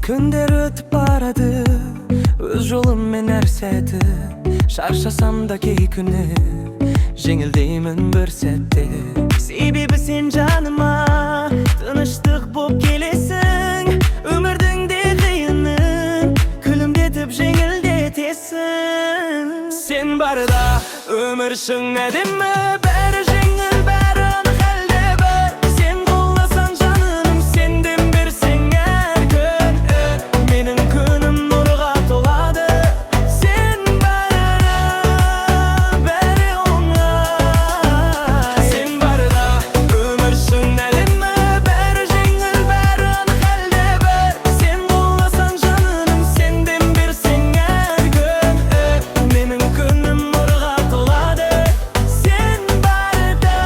Күндер өтіп барады өз жолыммен әр сәті. Шаршасам да, кей күні жеңілдеймін бір сәтте. Себебі сен жаныма тыныштық боп келесің. Өмірдің де қиынын күлімдетіп жеңілдетесің. Сен барда өмір шын әдемі. Бәрі жеңіл, бәрі анық әлде бір. Сен қолдасаң, жаным, сен дем берсең әр күн, менің күнім нұрға толады. Сен барда бәрі оңай. Сен барда өмір шын әдемі. Бәрі жеңіл, бәрі анық әлде бір. Сен қолдасаң, жаным, сен дем берсең әр күн, менің күнім нұрға толады. Сен барда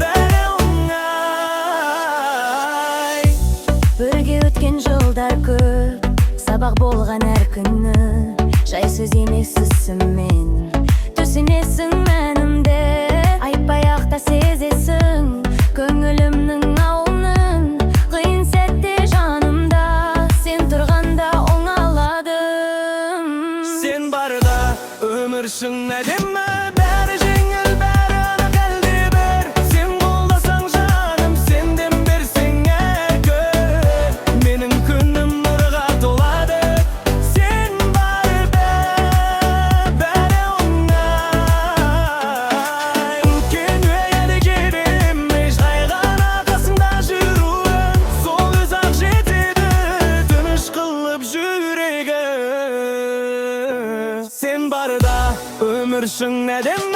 бәрі оңай. Бірге өткен жылдар көп, сабақ болған әр күні. Жай сөз емес ісімен түсінесің мәнімді. Айтпай ақ та сезесің көңілімнің ауылын. Қиын сәтте жанымда сен тұрғанда оңаладым. Сен барда өмір шын әдемі. Бәрі жеңіл, бәрі анық әлде бір. Сен қолдасаң, жаным, сен дем берсең әр күн, менің күнім нұрға толады. Сен барда бәрі оңай. Үлкен ерлік емес, жай ғана қасыңда жүруім. Сол өзі ақ жетеді тыныш қылып жүрегі. Сен барда өмір шын әдемі.